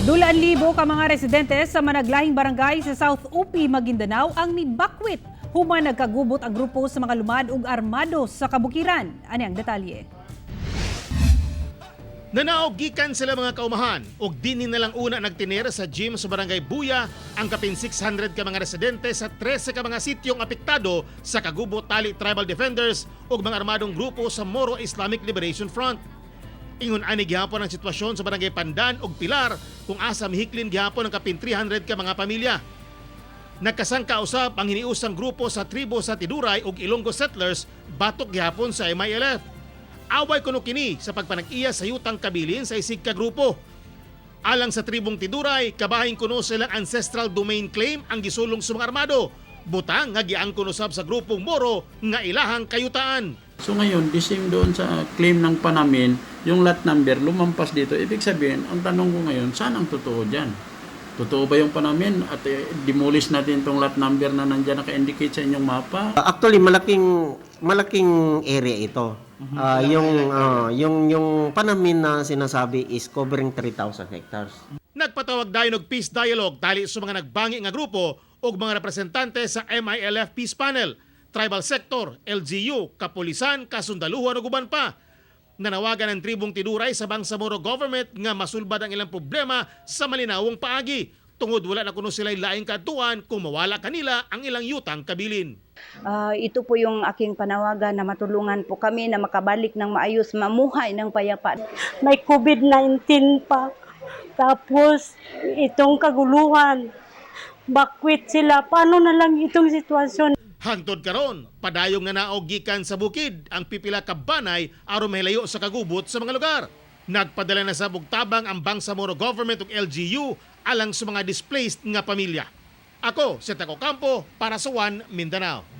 Dulaan libo ka mga residente sa managlahing barangay sa South Upi, Maguindanao ang mibakwit human nagkagubot ang grupo sa mga lumad ug armado sa kabukiran. Ani ang detalye. Nanaog gikan sila mga kaumahan ug dinhi na lang una nagtinira sa gym sa Barangay Buya ang kapin 600 ka mga residente sa 13 ka mga sityong apektado sa Kagubot Tali Tribal Defenders ug mga armadong grupo sa Moro Islamic Liberation Front. Ingon ani gihapon ang sitwasyon sa Barangay Pandan ug Pilar kung asa mihiklin gihapon ang kapin 300 ka mga pamilya. Nagkasangka usab ang hiniusang grupo sa tribo sa Tiduray ug Ilonggo settlers batok gihapon sa MILF. Away kuno kini sa pagpanag-iya sa yutang kabilin sa isig ka grupo. Alang sa tribong Tiduray, kabahin kuno silang ancestral domain claim ang gisulong sa mga armado. Butang nga giangkon usab sa grupong Moro nga ilahang kayutaan. So ngayon, the same doon sa claim ng Panamin, yung lot number lumampas dito. Ibig sabihin, ang tanong ko ngayon, saan ang totoo dyan? Totoo ba yung Panamin at demolish natin itong lot number na nandyan naka-indicate sa inyong mapa? Actually, malaking malaking area ito. Yung Panamin na sinasabi is covering 3,000 hectares. Nagpatawag dayon og peace dialogue tali sa mga nagbangi nga grupo ug mga representante sa MILF Peace Panel, Tribal Sector, LGU, kapulisan, kasundaluhan ug uban pa. Nanawagan ang tribong Tiduray sa Bangsamoro government nga masulbad ang ilang problema sa malinawong paagi tungod wala na kuno sila laing kaadtuan kung mawala kanila ang ilang yutang kabilin. Ito po yung aking panawagan na matulungan po kami na makabalik ng maayos, mamuhay ng payapa. May COVID-19 pa. Tapos, itong kaguluhan, bakwit sila. Paano na lang itong sitwasyon? Hangtod karon, padayong nanaog gikan sa bukid ang pipila ka banay aron mahilayo sa kagubot sa mga lugar. Nagpadala na sa tabang ang Bangsamoro government ug LGU alang sa mga displaced nga pamilya. Ako si Taco Campo para sa One Mindanao.